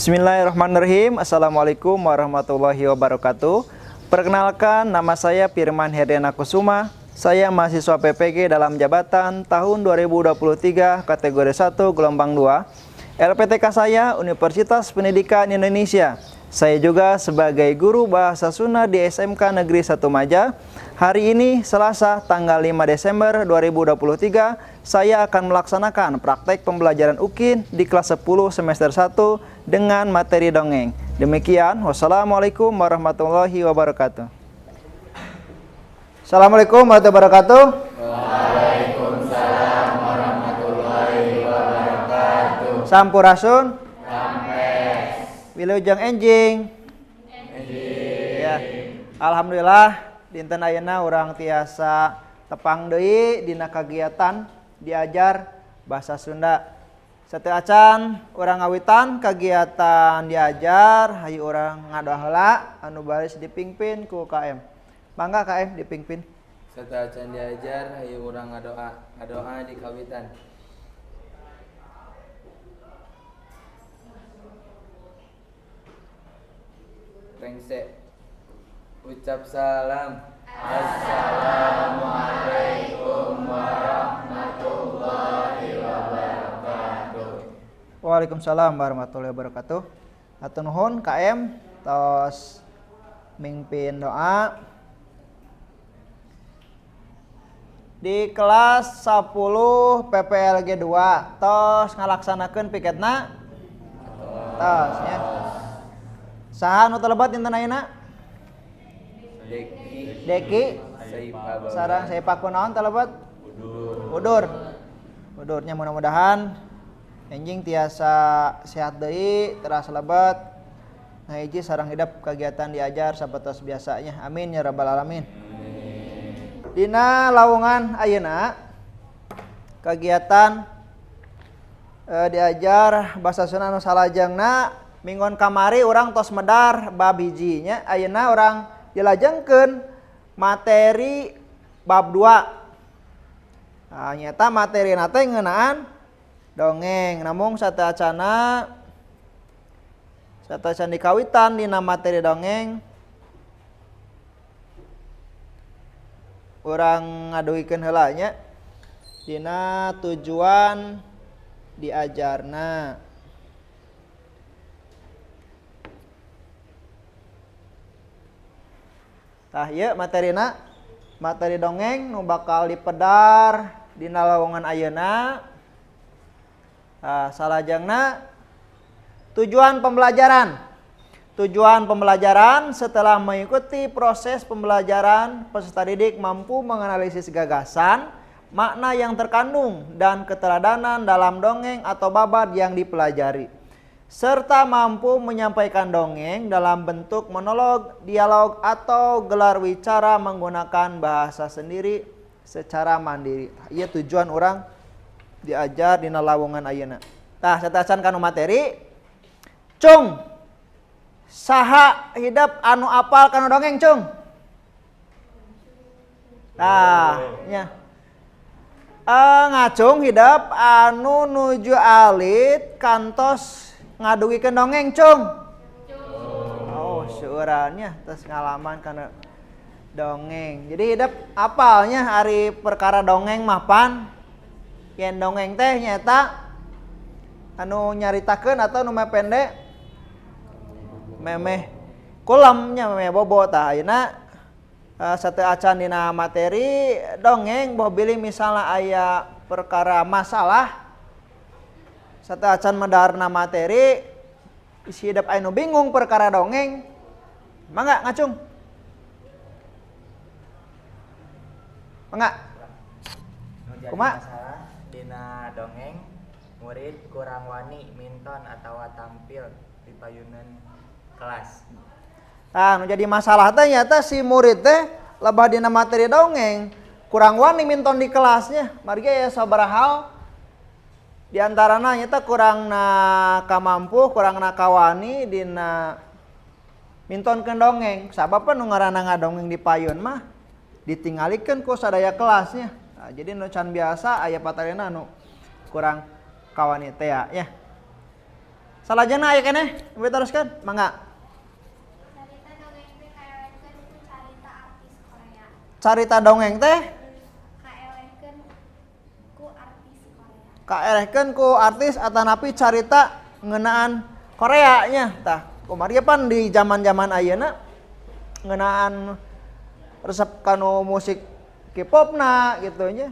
Bismillahirrahmanirrahim. Assalamualaikum warahmatullahi wabarakatuh. Perkenalkan, nama saya Firman Herdiana Kusuma. Saya mahasiswa PPG dalam jabatan tahun 2023 kategori 1 gelombang 2. LPTK saya Universitas Pendidikan Indonesia. Saya juga sebagai guru bahasa Sunda di SMK Negeri 1 Maja. Hari ini Selasa tanggal 5 Desember 2023, saya akan melaksanakan praktek pembelajaran UKIN di kelas 10 semester 1 dengan materi dongeng. Demikian, wassalamualaikum warahmatullahi wabarakatuh. Assalamualaikum warahmatullahi wabarakatuh. Waalaikumsalam warahmatullahi wabarakatuh. Sampurasun. Wilujeng enjing. Ya. Alhamdulillah, dinten ayeuna urang tiasa tepang deui dina kagiatan diajar bahasa Sunda. Sateuacan urang ngawitan kagiatan diajar, hayu urang ngadoa heula anu baris dipingpin ku KM. Mangga KM dipingpin. Sateuacan diajar, hayu urang ngadoa. Ngadoa dikawitan. Rengse. Ucap salam. Assalamualaikum warahmatullahi wabarakatuh. Waalaikumsalam warahmatullahi wabarakatuh. Hatur nuhun KM tos mingpin doa. Di kelas 10 PPLG 2 tos ngalaksanakeun piketna? Tos nya. Saha nu teu lebat dinten ayeuna? Deki. Deki. Saipa. Sareng Saipa kunaon teu lebat? Udur. Udur. Udurnya, mudah-mudahan enjing tiasa sehat deui, teras lebet. Nah, hiji sareng hidep kegiatan diajar sapertos biasanya. Amin ya rabbal alamin. Dina lawungan ayeuna kegiatan diajar bahasa Sunda anu salajengna, minggon kamari urang tos medar bab hiji nya, ayeuna urang dilajengkeun materi bab 2. Nah, nyata materi teh ngeunaan dongeng. Namung sateuacan dikawitan dina materi dongeng, urang ngadugikeun heula nya dina tujuan diajarna. Tah, ieu materina, materi dongeng nu bakal dipedar dina lawungan ayeuna. Tah, salajengna tujuan pembelajaran. Tujuan pembelajaran: setelah mengikuti proses pembelajaran, peserta didik mampu menganalisis gagasan, makna yang terkandung, dan keteladanan dalam dongeng atau babad yang dipelajari, serta mampu menyampaikan dongeng dalam bentuk monolog, dialog, atau gelar wicara menggunakan bahasa sendiri secara mandiri. Ieu tujuan urang diajar dina lawungan ayeuna. Tah, sateuacan kanu materi, cung, saha hidep anu apal kanu dongeng, cung? Tah, nya. Ngacung hidep anu nuju alit kantos ngadugikeun dongeng, cung? Oh, seueurannya terus ngalaman kana dongeng. Jadi hidep apalnya ari perkara dongeng mah pan. Yen dongeng teh nyaeta anu nyaritakeun atau nu pendek memeh kulemnya, memeh bobo. Tah, ayeuna sateuacan dina materi dongeng, boh bilih misalnya aya perkara masalah, sateuacan medarna materi, isi hidep anu bingung perkara dongeng, mangga ngacung, mangga. Nu jadi Kumaha? masalah dina dongeng, murid kurang wani minton atau tampil di payunan kelas. Nah, nu jadi masalah teh nyata si murid teh lebah dina materi dongeng kurang wani minton di kelasnya. Margi aya sabaraha hal, di antarana nyata kurang na kamampu, kurang na kawani dina mintonkeun dongeng. Sabab nu ngaranna ngadongeng di payun mah ditinggalikeun ku sadaya kelasnya. Nah, jadi nu can biasa aya patarina nu kurang kawani teh ya. Salajengna aya keneh, we teruskeun, mangga. Carita dongeng teh kaelehkeun ku carita artis Korea. Carita dongeng teh Kaelehkeun ku artis Korea. Kaelehkeun ku artis atanapi carita ngeunaan Korea nya. Tah, kumaha pan di zaman-zaman ayeuna ngeunaan resep kanu musik K-pop na gitu nya.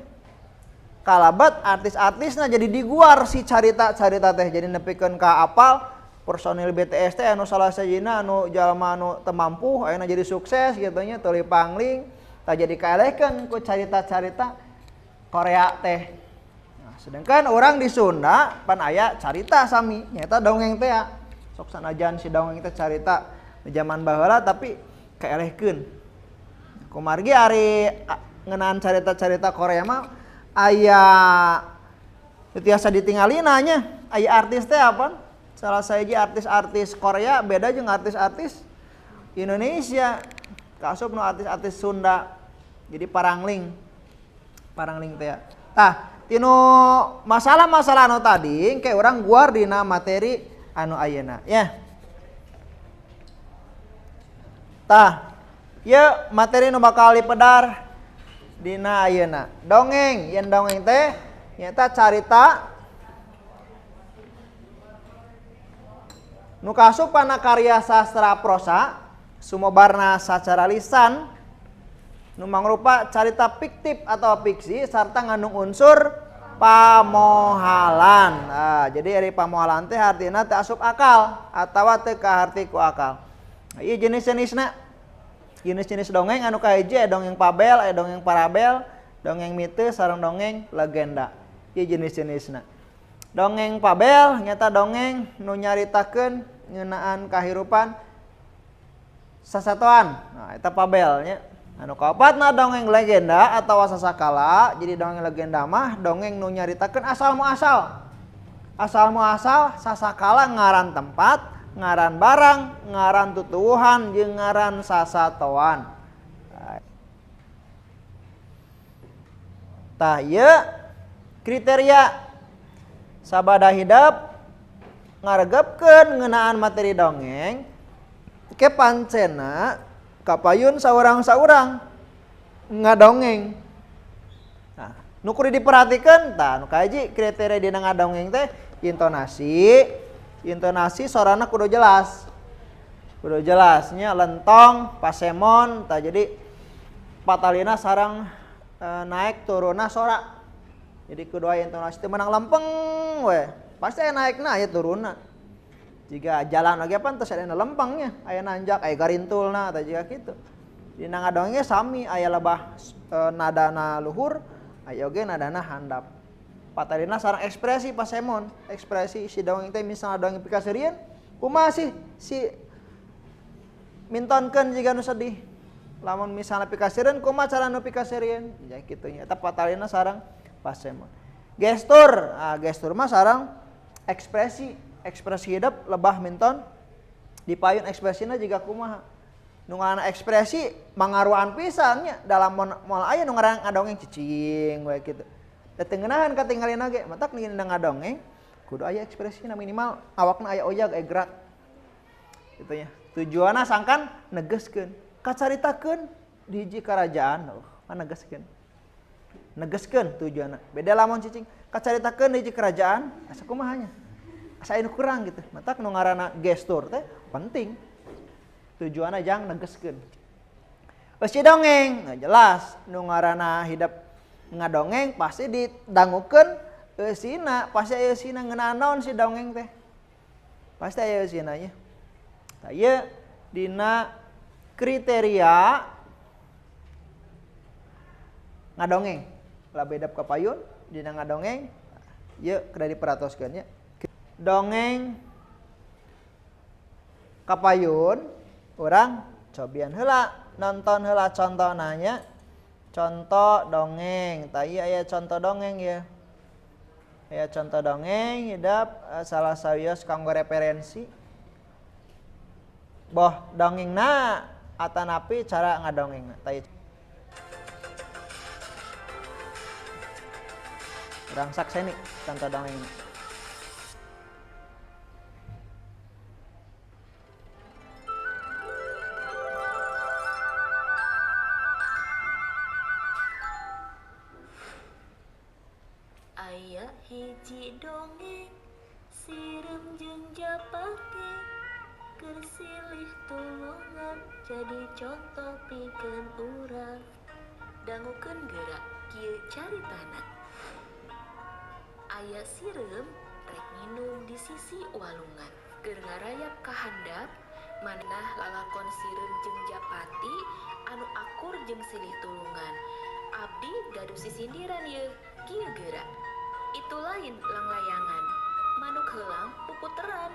Kalabat artis-artisna jadi diguar si carita-carita teh jadi nepikeun ka apal personil BTS teh anu salah sajina anu jalma anu teu mampu ayeuna jadi sukses gitu nya teu pangling tah jadi kaelehkeun ku carita-carita Korea teh. Nah, sedangkan orang di Sunda pan aya carita sami nyaeta dongeng teh ya. Sok sanajan si dongeng teh carita di zaman baheula tapi kaelehkeun. Kumargi ari ngeunaan carita-carita Korea mah aya tiasa ditinggalina nya. Aya artis teh apa? Salah sahiji artis-artis Korea beda jeung artis-artis Indonesia. Kaasup nu artis-artis Sunda. Jadi parangling. Parangling teh. Tah, tinu masalah-masalah anu tadi engke urang guar dina materi anu ayeuna ya. Tah, ieu materi nu bakal dipedar dina ayeuna. Dongeng, yen dongeng teh nyaeta carita nu kaasup kana karya sastra prosa sumebarna sacara lisan nu mangrupa carita fiktif atau fiksi sarta ngandung unsur pamohalan. Nah, jadi ari pamohalan teh artina teu asup akal atawa teu kaharti ku akal. Nah, ieu jenis-jenisna. Jenis-jenis dongeng anu kahiji aya dongeng fabel, aya dongeng parabel, dongeng mite sareng dongeng legenda. Ieu jenis-jenisna. Dongeng fabel nyata dongeng nu nyaritakeun ngeunaan kahirupan sasatoan. Nah, eta fabel nya. Anu kaopatna dongeng legenda atawa sasakala. Jadi dongeng legenda mah dongeng nu nyaritakeun asal muasal. Asal muasal sasakala ngaran tempat, ngaran barang, ngaran tutuwuhan, jeung ngaran sasatoan. Tah ieu kriteria sabada hidep ngaregepkeun ngeunaan materi dongeng ke pancena kapayun saurang-saurang ngadongeng. Nah, nu kudu diperhatikeun tah nu kahiji kriteria dina ngadongeng teh intonasi. Intonasi sorana kudu jelas. Kudu jelasnya lentong, pasemon, tah jadi patalina sareng naik turunna sora. Jadi kudu aya intonasi teh menang lempeng we. Pasti aya naikna aya turunna. Jika jalan lagi apa terus aya lempengnya, aya nanjak, aya garintulna tah jiga kitu. Dina ngadongengnya sami aya lebah nadana luhur, aya oge nadana handap. Patalina sareng ekspresi pasemon, ekspresi si dongeng teh misalnya dongeng pikaseurieun, kumaha sih si mintonkeun jiga nu sedih. Lamun misalnya pikaseurieun kumaha cara nu pikaseurieun, ya kitu nya. Eta patalina sareng pasemon. Gestur, nah, gestur mah sareng ekspresi, ekspresi hidup lebah minton dipayun ekspresina jiga kumaha. Nu ngaranna ekspresi mangaruan pisan nya dalam moal aya nu ngaranna ngadongeng cicing we kitu. Da teu ngeunaheun katinggalina ge, matak dina ngadongeng kudu aya ekspresina minimal awakna aya oyag aya gerak. Kitu nya. Tujuanna sangkan negeskeun, kacaritakeun di hiji karajaan, oh, kan negeskeun. Negeskeun tujuanna. Beda lamun cicing kacaritakeun di hiji kerajaan, asa kumaha nya? Asa anu kurang gitu. Matak nu ngaranna gestur teh penting. Tujuanna jang negeskeun. Eusi dongeng, nah jelas nu ngaranna hidep ngadongeng pasti didangukeun eusina, pasti aya eusina ngeunaan naon si dongeng teh. Pasti aya eusina nya. Tah ieu dina kriteria ngadongeng. Lah beda kapayun dina ngadongeng ieu kudu diperatoskeun nya. Dongeng kapayun urang cobian heula, nonton heula contohna nya. Contoh dongeng, tah ieu aya contoh dongeng ya. Aya contoh dongeng hidap salah sawios kanggo referensi. Boh dongengna atanapi cara ngadongengna. Tah ieu. Urang sakseni contoh dongengna. Silih tulungan jadi contoh pikeun urang. Dangukeun geura kieu caritana. Aya sireum rek nginum di sisi walungan. Keur ngarayap ka handap, manah lalakon sireum jeung japati anu akur jeung silih tulungan. Abdi gaduh sisindiran yeuh, kieu geura. Itu lain langlayangan, manuk heulang puputeran.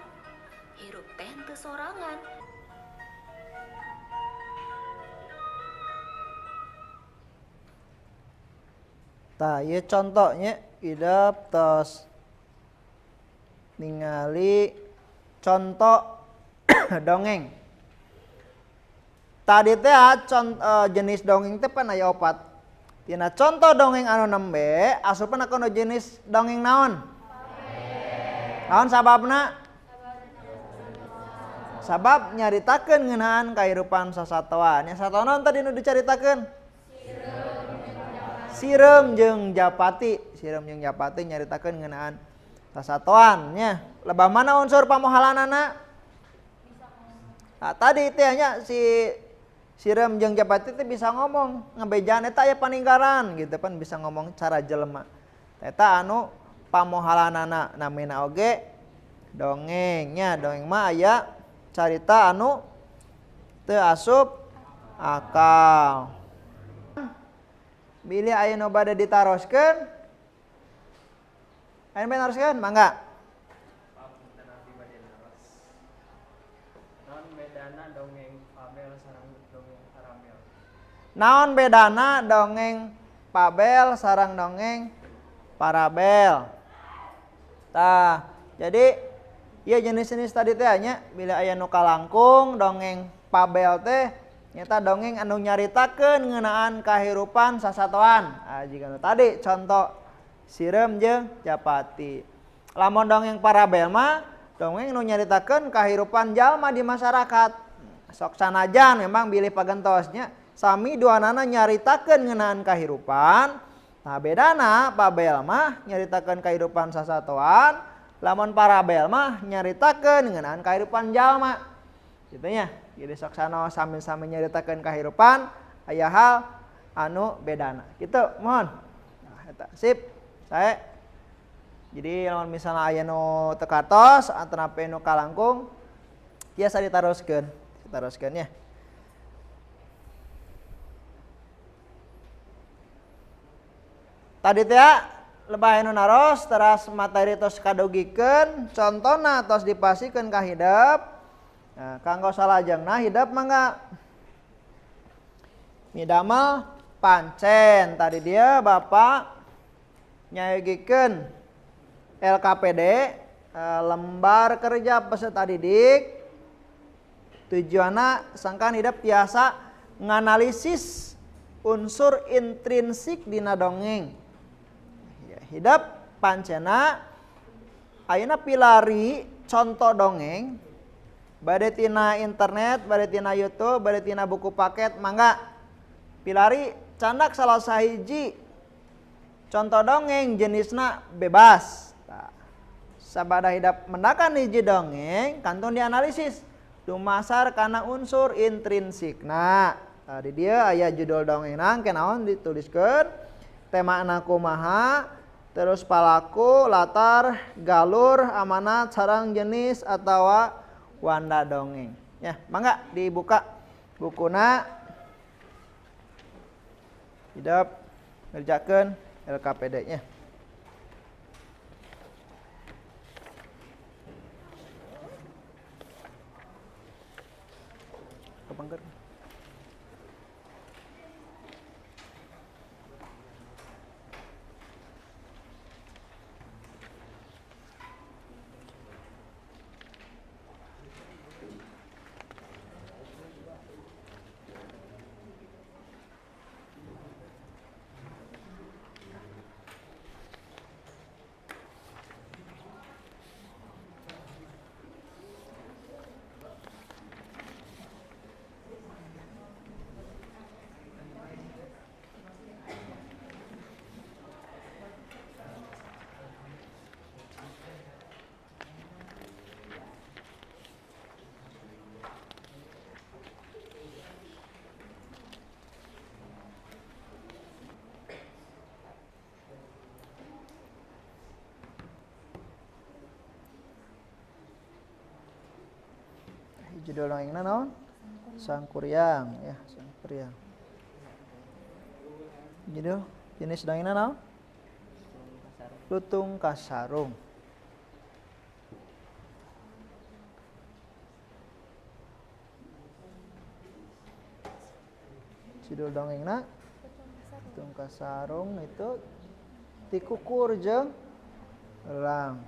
Hirup teh teu sorangan. Tah, ieu contohnya idep tos ningali contoh dongeng. Tadi teh jenis dongeng teh pan aya opat. Tina contoh dongeng anu nembe asupna kana jenis dongeng naon? Naon sababna? Sabab nyaritakeun ngeunaan kahirupan sasatoan. Nya satoan naon tadi nu dicaritakeun? Sireum jeung japati. Sireum jeung japati nyaritakeun ngeunaan sasatoan nya. Lebah mana unsur pamohalanana? Nah, tadi teh nya si sireum jeung japati teh bisa ngomong, ngebejaan eta aya paninggaran gitu pan bisa ngomong cara jelema. Eta anu pamohalanana namina oge dongeng nya. Dongeng mah aya carita anu teu asup akal. Bilih aya nu bade ditaroskeun, aya nu bade naroskeun mangga. Naon bedana dongeng fabel sareng dongeng parabel? Naon bedana dongeng fabel sareng dongeng parabel? Tah, jadi ieu jenis-jenis tadi teh nya, bila aya nu kalangkung dongeng fabel teh nyata dongeng anu nyaritakeun ngeunaan kahirupan sasatoan. Ah, jiga nu tadi contoh sireum jeung japati. Lamun dongeng parabel mah dongeng nu nyaritakeun kahirupan jalma di masyarakat. Sok sanajan memang bilih pagentosnya sami duanana nyaritakeun ngeunaan kahirupan. Nah, bedana fabel mah nyaritakeun kahirupan sasatoan, lamun parabel mah nyaritakeun ngeunaan kahirupan jalma. Gitu nya. Jadi sok sano sami-sami nyaritakeun kahirupan aya hal anu bedana. Gitu, mohon. Nah, eta sip. Sae. Jadi lamun misalnya aya nu teu katos atanapi nu kalangkung biasa ditaroskeun. Ditaroskeun nya. Tadi teh lebah anu naros teras materi tos kadugikeun, contona tos dipasikeun ka hidep. Nah, kanggo salajengna hidep mangga midamel pancen. Tadi dia Bapak nyayogikeun LKPD, lembar kerja peserta didik. Tujuanna sangkan hidep tiasa nganalisis unsur intrinsik dina dongeng. Hidep pancena ayeuna pilari contoh dongeng bade tina internet, bade tina YouTube, bade tina buku paket mangga pilari candak salah sahiji contoh dongeng jenisna bebas. Tah, sabada hidep mendakan hiji dongeng kantun dianalisis dumasar kana unsur intrinsikna. Tadi dia aya judul dongengna engke naon dituliskeun, temana kumaha, terus palaku, latar, galur, amanat, sarang jenis atawa wanda dongeng. Ya, mangga dibuka bukuna. Hidep ngerjakeun LKPD-nya. Kepengker. Judul dongengna naon? Sangkuriang ya, Sangkuriang. Judul jenis dongengna naon? Lutung Kasarung. Judul dongengna Lutung Kasarung itu tikukur jeung elang.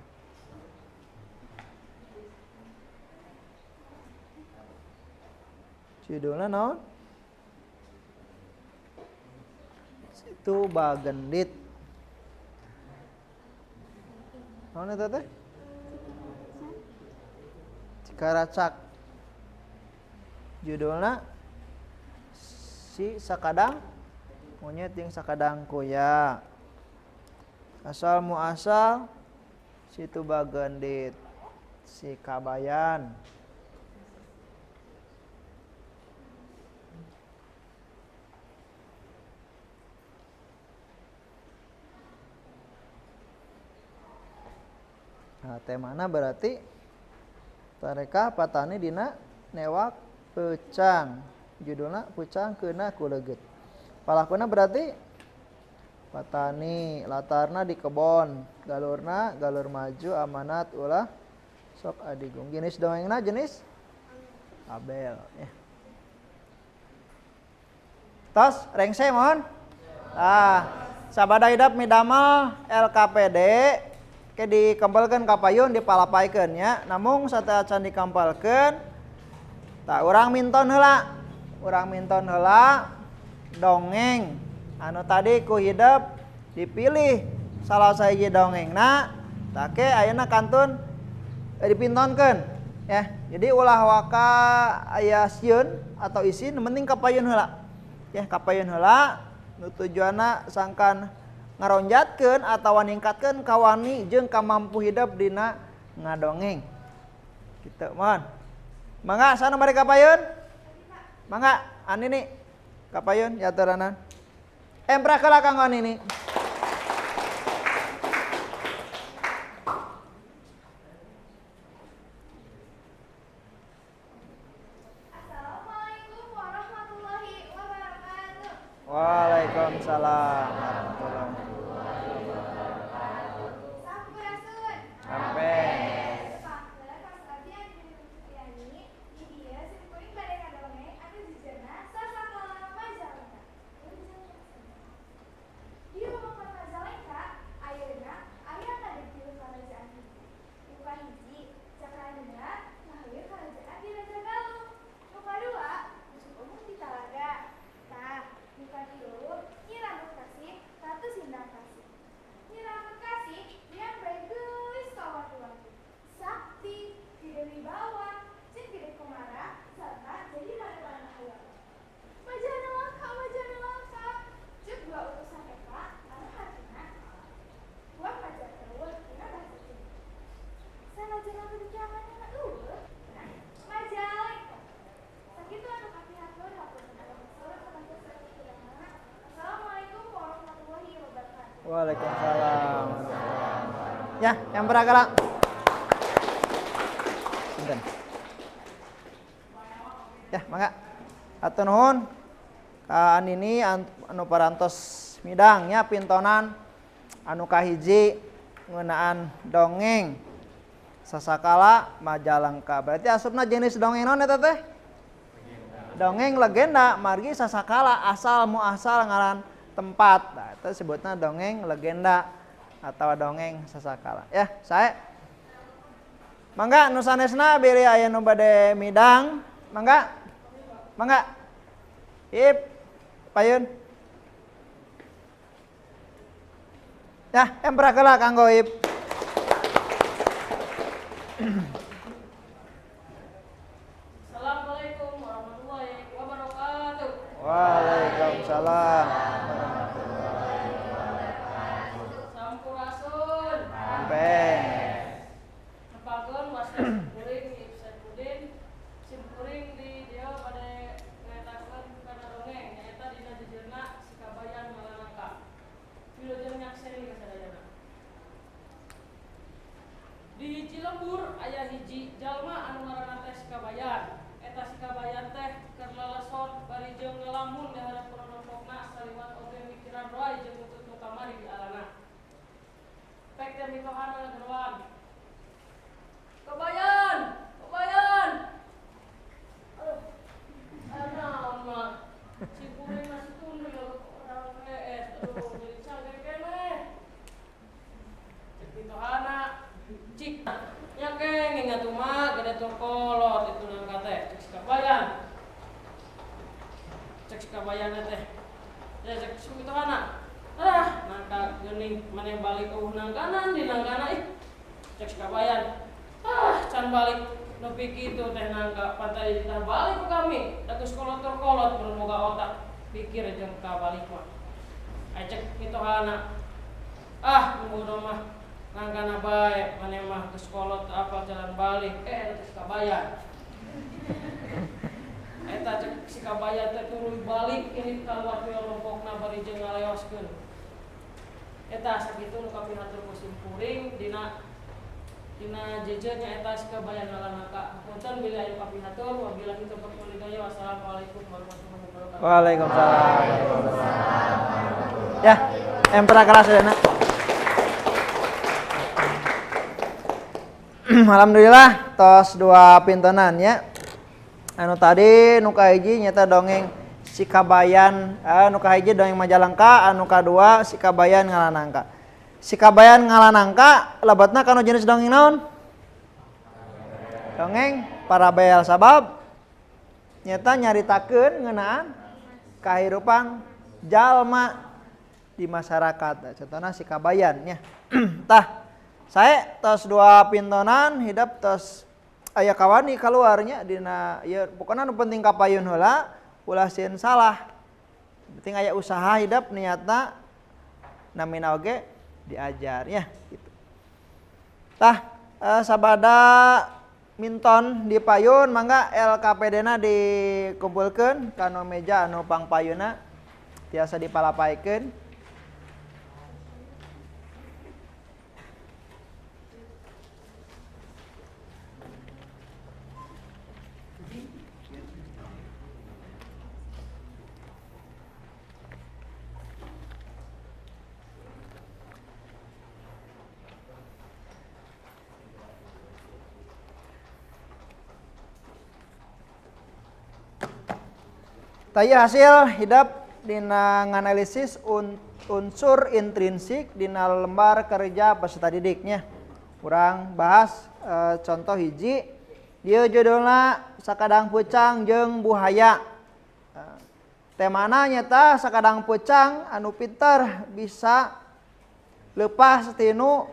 Judulna naon? Situ Bagendit. Naon eta teh? Cikaracak. Judulna Si Sakadang Monyet jeung Sakadang Kuya. Asal muasal Situ Bagendit, si Kabayan. Nah, temana berarti tareka patani dina newak pecang. Judulna Pucang Keuna Ku Leget. Palakuna berarti patani, latarna di kebon, galurna galur maju amanat ulah sok adigung. Jenis dongengna jenis abel ya. Tos rengse mohon. Ah, sabada hidap midamel LKPD ke dikempelkeun ka payun dipalapaikeun nya. Namung sateuacan dikempelkeun tah urang minton heula. Urang minton heula dongeng anu tadi ku hidep dipilih salah sahiji dongengna tah ke ayeuna kantun dipintonkeun ya. Jadi ulah waka aya sieun atau isin, penting kapayun heula. Ya, kapayun heula nu tujuanna sangkan ngaronjatkeun atawa ningkatkeun kawani jeung kamampu hidep dina ngadongeng. Kitu mohon. Mangga sana bari kapayun? Mangga anini kapayun yaturanan. Emprak heula kanggo anini. Assalamualaikum warahmatullahi wabarakatuh. Waalaikumsalam warahmatullahi wabarakatuh. Sampurasun. Sampai. Waalaikumsalam. Ya, yang beragala. Sinten. Ya, mangga. Atur nuhun ka anini anu parantos midang nya pintonan anu kahiji ngeunaan dongeng Sasakala Majalengka. Berarti asupna jenis dongeng naon eta teh? Dongeng legenda margi sasakala asal muasal ngaran tempat. Nah, itu sebutnya dongeng legenda atau dongeng sasakala. Ya, saya mangga nu sanesna bilih aya nu bade midang, mangga. Mangga. Ip, payun. Ya, emprak heula kanggo Ip. Assalamualaikum warahmatullahi wabarakatuh. Waalaikumsalam. Sampurasun. Sampai. Nepangkeun wasta simkuring Ip Saipudin. Simkuring di dieu bade ngaetakeun kana dongeng nyaeta dina jejeurna Si Kabayan Malanangka. Wilujeng nyakseni kasadayana. Di hiji lembur aya hiji jalma anu ngaranna teh Si Kabayan. mitohana ngageroan. Kabayan, kabayan. Aduh, aya naon mah? Simkuring masih tunduk ya orang hees. Aduh, jadi cagak keneh. Cek mitohana, cik. Nya kenging atuh mah gede tur kolot itu nangka teh. Cek si kabayan. Cek si kabayan teh. Ya cek si mitohana. Ah, nangka geuning maneh balik eueuh nangkanan di nangkana ih. Cek si kabayan. Ah, can balik nepi kitu teh nangka pantai ditah balik ku kami. Da geus kolot tur kolot mun boga otak pikir jeung ka balik mah. Ai cek mitohana. Ah, bodoh mah nangkana bae maneh mah geus kolot apal jalan balik. Eta teh si kabayan. Eta cek si kabayan teh tuluy balik ini kaluar ti lompokna bari jeung ngaleoskeun. Eta sakitu nu kapihatur ku simkuring dina dina jejeun nyaeta si kabayan ngalanangka. Punten bilih aya kapihatur, wabillahi taufiq wal hidayah. Wassalamualaikum warahmatullahi wabarakatuh. Waalaikumsalam. Ya, empra keras ya, nak. Alhamdulillah tos dua pintenan ya. Anu tadi nu kahiji nyata dongeng si kabayan, nu kahiji dongeng Majalengka, anu kadua si kabayan ngalanangka. Si kabayan ngalanangka lebatna kanu jenis dongeng naon? Dongeng parabel sabab nyata nyaritakeun ngeunaan kahirupan jalma di masyarakat. Contohna si kabayan nya. Tah, sae tos dua pintonan hidep tos aya kawani kaluarnya dina ieu pokona nu penting kapayun heula ulah sieun salah. Penting aya usaha hidep niatna namina oge diajar ya gitu. Tah, sabada minton di payun mangga LKPD-na dikumpulkeun kana meja anu pangpayunna tiasa dipalapaikeun. Tah hasil hidap dina nganalisis unsur intrinsik dina lembar kerja peserta didiknya. Urang bahas contoh hiji, dieu judulna Sakadang Pucang jeung Buhaya. Temana nyata sakadang pucang anu pinter bisa lepas tinu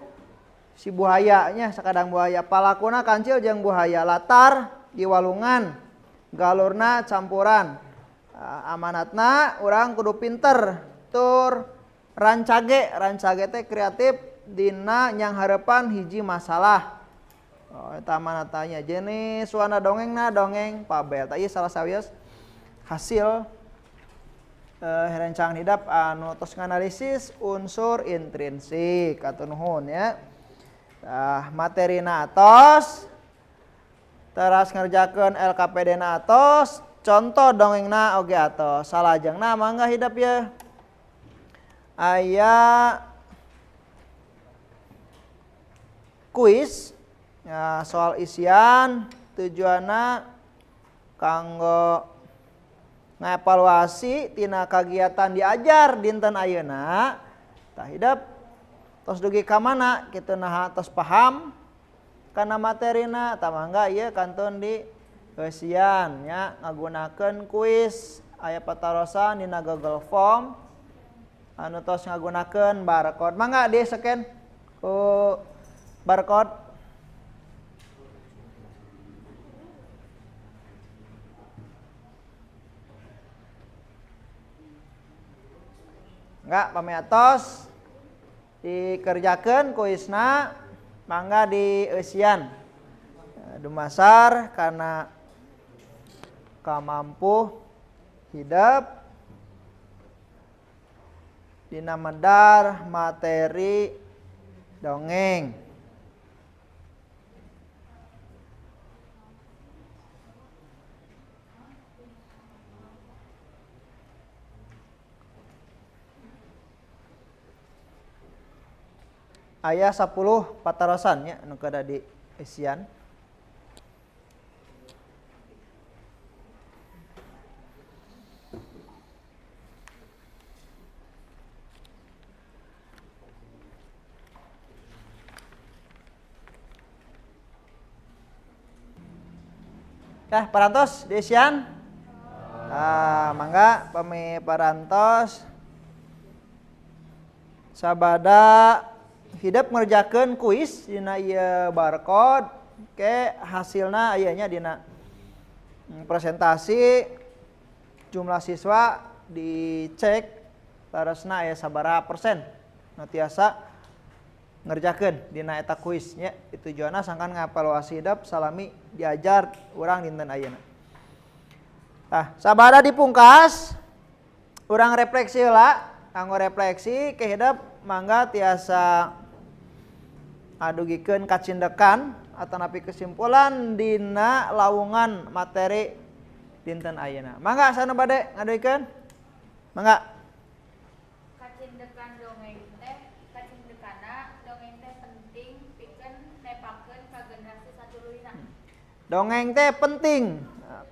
si buhaya nya, sakadang buhaya. Palakuna kancil jeung buhaya, latar di walungan, galurna campuran. Amanatna urang kudu pinter tur rancage, rancage teh kreatif dina nyanghareupan hiji masalah. Oh, eta amanatnya jenis warna dongengna dongeng pabel. Tah ieu salah sawios hasil rencang hidap anu tos nganalisis unsur intrinsik atau nuhun ya. Tah materina atos teras ngerjakeun LKPD na atos, contoh dongengna oge atos. Salajengna mangga hidap ya. Aya kuis ya, soal isian tujuanna kanggo ngaevaluasi tina kagiatan diajar dinten ayeuna. Tah hidap tos dugi ka mana kitu naha tos paham kana materina, tah mangga ieu kantun di eusian nya ngagunakeun kuis aya patarosan dina Google Form anu tos ngagunakeun barcode. Mangga di scan ku barcode. Enggak pami atos dikerjakeun kuisna mangga di eusian dumasar karena kamampu hidep dina medar materi dongeng. Aya 10 patarosan nya nu kedah diisian. Tah parantos diisian? Ah, mangga pami parantos sabada hidep ngerjakeun kuis dina ieu barcode ke hasilna aya nya dina presentasi jumlah siswa dicek leresna aya sabaraha persen nu tiasa ngerjakeun dina eta kuis nya. Tujuanna sangkan ngaevaluasi hidep salami diajar urang dinten ayeuna. Tah sabada dipungkas urang refleksi heula, kanggo refleksi ke hidep mangga tiasa adugikeun kacindekan atanapi kesimpulan dina lawungan materi dinten ayeuna. Mangga sana bade ngadugikeun? Mangga. Kacindekan dongeng teh, kacindekana dongeng teh penting pikeun nepakeun ka generasi satuluyna. Dongeng teh penting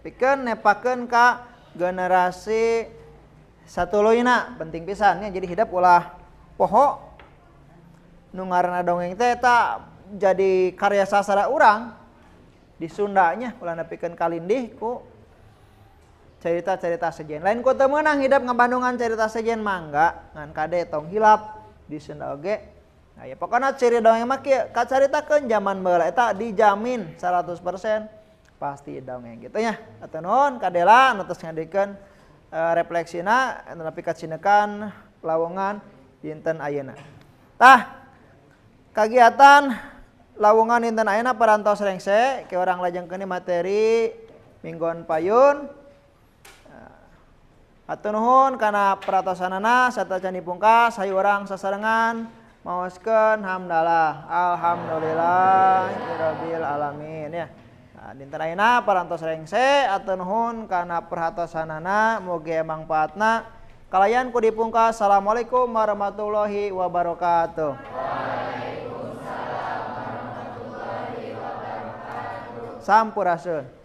pikeun nepakeun ka generasi satuluyna, penting pisan nya. Jadi hidep ulah poho nu ngaranna dongeng teh eta jadi karya sastra urang di Sundanya, ulah nepikeun kalindih ku cerita-cerita sejen. Lain ku teu meunang hidep ngabandungan cerita sejen mangga, ngan kade tong hilap di Sunda oge. Nah, ya pokona ciri dongeng mah kieu, kacaritakeun zaman baheula eta dijamin 100% pasti dongeng gitu nya. Hatur nuhun kadela nu tos ngadikeun refleksina nepi ka cinekan lawongan dinten ayeuna. Tah kagiatan lawongan dinten ayeuna parantos rengse ke urang lajengkeun materi minggon payun. Hatur nuhun kana peratosanana sarta can dipungkas hayu urang sasarengan maoskeun hamdalah alhamdulillahirabbil alamin ya. Nah, dinten ayeuna parantos rengse hatur nuhun kana perhatosanana mugi mangpaatna. Kalayan ku dipungkas. Assalamualaikum warahmatullahi wabarakatuh. Waalaikumsalam warahmatullahi wabarakatuh. Sampurasun.